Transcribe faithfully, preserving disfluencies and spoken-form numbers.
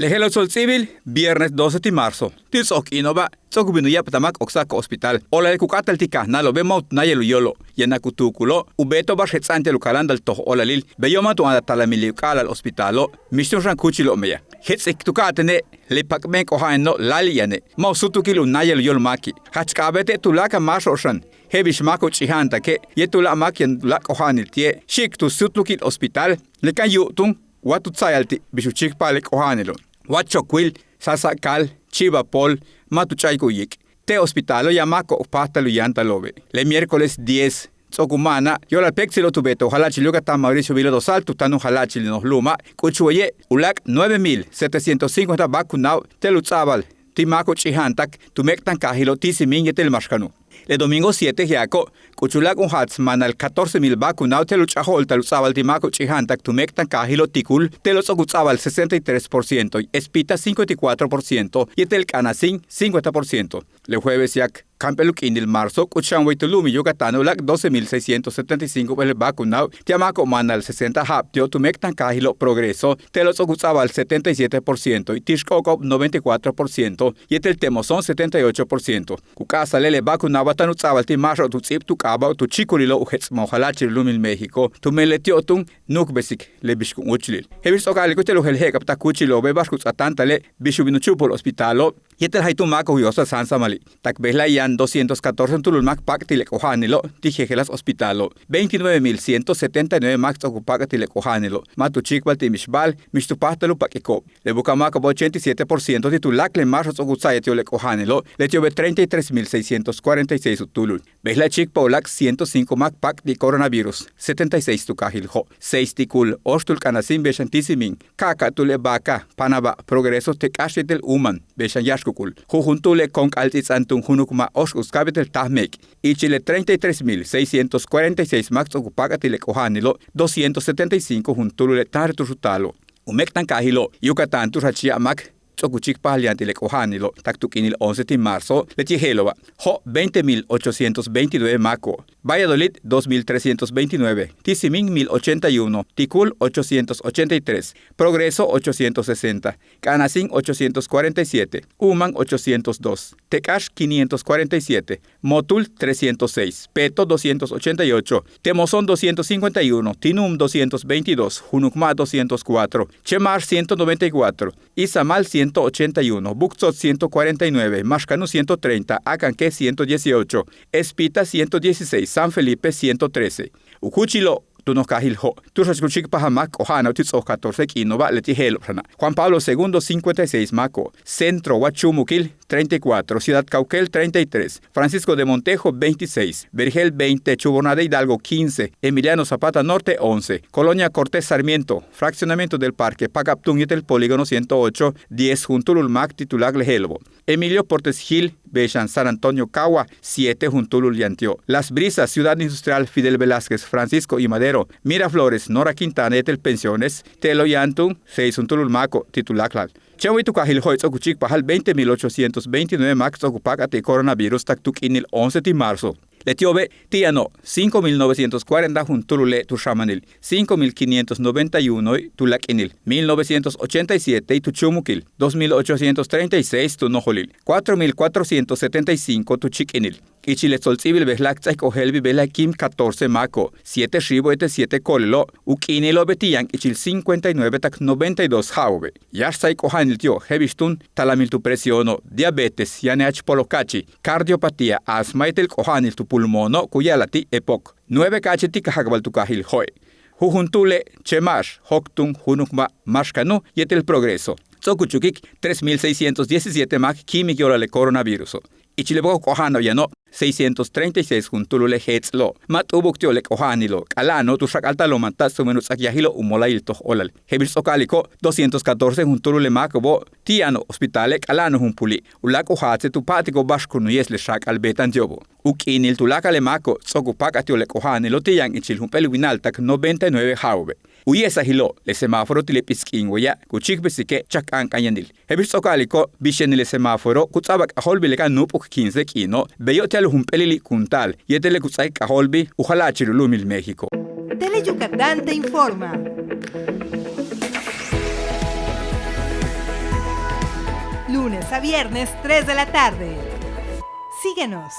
Le je'elo' tsol ts'íibil, viernes doce ti' marzo, ti' ts'o'ok k'iino'oba' ts'o'ok u bin u ya'abtal máak k oksa'al k hospital. Óolale' ku k'áatal ti' kajnáalo'obe' ma' u nayel u yóolo', yaan k tuukulo' u beeto'ob ba'ax jets'a'an ti'al u kaláanta'al toj óolalil, beyo' ma' tu áantal talamil le u k'a'ala'al hospitalo'. Mix túun xan kúuchilo'ob meyaj, jets'ik tu ka'atéene' le pak'ben k'oja'anilo' láayli' yane', ma' u súutukil u nayel u yóol máaki'. Jach k'a'abéete' tuláakal máaxo'ob xan je'el bix máako'ob ch'ija'antake' yéetel u láak' máak yaan u láak' k'oja'anil ti'e', xi'ik tu súutukil hospital. Le kan yu'ub túun wa tu tsa'ayal ti' bix u chíikpajal le k'oja'anilo', wa chokwil, sasa' kaal, chi'iba' pool, ma' tu ch'a'ik u yiik'. Te' hospitalo' yaan máako'ob k páajtal u yáantalo'obe'. Le miércoles diez ts'o'ok u ma'ana' yo'olal péektsilo'ob tu beeto'ob jala'achil Yucatán Mauricio Vila Dosal tu táan u jala'achil le noj lu'uma', k'uchul waye' u láak' nueve mil setecientos cincuenta vacunao'ob te'el u ts'a'abal ti' máako'ob ch'ija'antak tu méek'tankaajilo' Tisímin yéetel Maxcanu. Le domingo siete je'ako' k'uchul u láak' u jaats maanal catorce mil vacunao'ob te'el u ch'a'ajo'olta'al u ts'a'abal ti' máako'ob ch'ija'antak tu méek'tankaajilo' Ticul, te'elo' ts'o'ok u ts'a'abal sesenta y tres por ciento, Espita cincuenta y cuatro por ciento yéetel K'anasín cincuenta por ciento. Le jueves ya'ak kamp'éel u k'iinil marzo k'uchul xan way tu lu'umil Yucatano' u láak' doce mil seiscientos setenta y cinco p'éelel vacunao'ob ti'al máako'ob maanal sesenta ja'ab ti'ob tu méek'tankaajilo' Progreso, te'elo' ts'o'ok u ts'a'abal setenta y siete por ciento, Tix K'óok'ob noventa y cuatro por ciento yéetel Temozón setenta y ocho por ciento. Ku k'a'asa'ale' le vacunao'oba' táan u ts'a'abal ti' máaxo'ob tu ts'íib tu k'aaba'ob tu chíikulilo' u jets'maj jala'achil u lu'umil México, tumen leti'ob túun nu'ukbesik le bix kun úuchulil. Je'el bix ts'o'oka'aliko' te'elo' jeel je'ek'abtaj kúuchilo'obe' ba'ax ku ts'aatáantale' bix u bin u chúupul hospitalo' yéetel jaytúun máako'ob u yoosal sáansamali'. Tak bejla'e' yaan doscientos catorce juntúul máak k páak'tik le k'oja'anilo' ti' jejeláas hospitalo', veintinueve mil ciento setenta y nueve máak ts'o'ok u páak'tik le k'oja'anilo', ma' tu chíikpajal ti' mixba'al mix tu páajtal u pak'iko'ob. Le buka'aj máako'ob ochenta y siete por ciento ti' tuláakal le máaxo'ob ts'o'ok u tsa'ayal ti'ob le k'oja'anilo', leti'obe' treinta y tres mil seiscientos cuarenta y seis u túulul. Bejla'e' chíikpaj u láak' ciento cinco máak k páak'tik coronavirus, setenta y seis tu kaajil Jo', seis Ticul, óoxtúul K'anasín bey xan Tisímin, ka'aka'túul le Baacá, Panabá, Progreso, Tek'áax yéetel Uuman bey xan Yáaxkukul. Jujuntúul le Konk'al Ts'its'an túun junuk ma' óoxk'uskab yéetel Táaj Meek'. Ichil le treinta y tres mil seiscientos cuarenta y seis máak ts'o'ok u páak'tik le k'oja'anilo', doscientos setenta y cinco juntúul le táanril tu'ux u taalo'. U méek'tankaajilo' Yucatán tu'ux jach ya'ab máak ts'o'ok u chíikpajal yaan ti' le k'oja'anilo', tak tu k'iinil once ti' marzo, leti' je'elo'oba': Jo', veinte mil ochocientos veintinueve máako'ob; Valladolid, dos mil trescientos veintinueve; Tisímin, mil ochenta y uno; Ticul, ochocientos ochenta y tres; Progreso, ochocientos sesenta; K'anasín, ochocientos cuarenta y siete; Uuman, ochocientos dos; Tek'áax, quinientos cuarenta y siete; Motul, trescientos seis; Peto, doscientos ochenta y ocho; Temozón, doscientos cincuenta y uno; Tinúum, doscientos veintidós; Junukmá', doscientos cuatro; Chemáax, ciento noventa y cuatro; Izamal, ciento ochenta y uno; Buctzots, ciento cuarenta y nueve; Maxcanu, ciento treinta; Acanqué, ciento dieciocho; Espita, ciento dieciséis; San Felipe, ciento trece. U kúuchilo' tu noj kaajil Jo', tu'ux jach ku chíikpajal máak k'oja'ano'ob ti' ts'o'ok catorce k'iino'oba', leti' je'elo'ob xana': Juan Pablo Segundo, cincuenta y seis máako'ob; Centro wa Chúumukil, treinta y cuatro; Ciudad Cauquel, treinta y tres; Francisco de Montejo, veintiséis; Vergel, veinte; Chuborná de Hidalgo, quince; Emiliano Zapata Norte, once; Colonia Cortés Sarmiento, Fraccionamiento del Parque, Pacaptún yéetel Polígono ciento ocho, diez juntúulul máak ti' tuláakal le je'elo'obo'. Emilio Portes Gil bey xan San Antonio Cagua, siete juntúulul yaan ti'ob. Las Brisas, Ciudad Industrial, Fidel Velásquez, Francisco y Madero, Miraflores, Nora Quintana yéetel Pensiones, te'elo' yaan túun seis juntúulul máako'ob ti' tuláakal. Chéen way tu kaajil Jo'e' ts'o'ok u chíikpajal veinte mil ochocientos veintinueve máak ts'o'ok u páak'antik coronavirus tak tu k'iinil once ti' marzo. Leti'obe' ti' yano'ob cinco mil novecientos cuarenta juntúulule' tu xamanil, cinco mil quinientos noventa y uno tu láak'inil, mil novecientos ochenta y siete tu chúumukil, dos mil ochocientos treinta y seis tu nojolil, cuatro mil cuatrocientos setenta y cinco tu chíik'inil. Ichil le tsol ts'íibil bejla'e' k ts'áaik k ojéeltbil bejla'e' kim catorce máako'ob, siete xiibo' yéetel siete ko'olelo', u k'iinilo'obe' ti' yaan ichil cincuenta y nueve tak noventa y dos ja'abo'obe'. Yáax ts'áaik k'oja'anil ti'ob je'el bix túun talamil tu presiono', diabetes, yaan jach poloj ka'achi', cardiopatía, asma yéetel k'oja'anil tu pulmono' ku ya'ala'al ti' EPOC. Nueve ka'achi' ti' kajakbal tu kaajil Jo'e'. Jujuntúule' Chemáax, Jóoktun, Junukmá', Máaxkanu yéetel Progreso. Ts'o'ok u chukik tres mil seiscientos diecisiete máak kíimik yo'olal le coronaviruso'. Ichil le bokok k'oja'ano'ob yano'ob seiscientos treinta y seis juntúulule' jéets'lo'ob, ma' t'u'ubuk ti'ob le k'oja'anilo', k'ala'ano'ob tu xak'altalo'ob mantats' tumen u ts'áak yajilo' u mola'ayil toj óolal. Je'el bix ts'o'oka'aliko', doscientos catorce juntúulule' máako'obo' ti' yano'ob hospitale', k'ala'ano'ob jumpuli', u láak' u jaatse' tu pa'atiko'ob ba'ax kun u ye'es le xaak'al beeta'an ti'obo'. U k'iinil tuláakal le máako'ob ts'o'ok u páak'antik ti'ob le k'oja'anilo' ti' yaan ichil jump'éel winal tak noventa y nueve ja'abo'obe'. U ye'esajilo', le semáforo ti' le p'is k'iin weya' ku chíikbesike' chak k'a'ank'a'an yanil. Je'el bix ts'o'oka'aliko', bix yanil le semáforo' ku ts'a'abal k'ajóoltbil le ka'aj nu'up'uk quince k'iino', beyo' ti'al u jump'éelili' kun taal yéetel le ku ts'áaik k'ajóoltbil u jala'achil u lu'umil México. Tele Yucatán te informa. Lunes a viernes, tres de la tarde. Síguenos.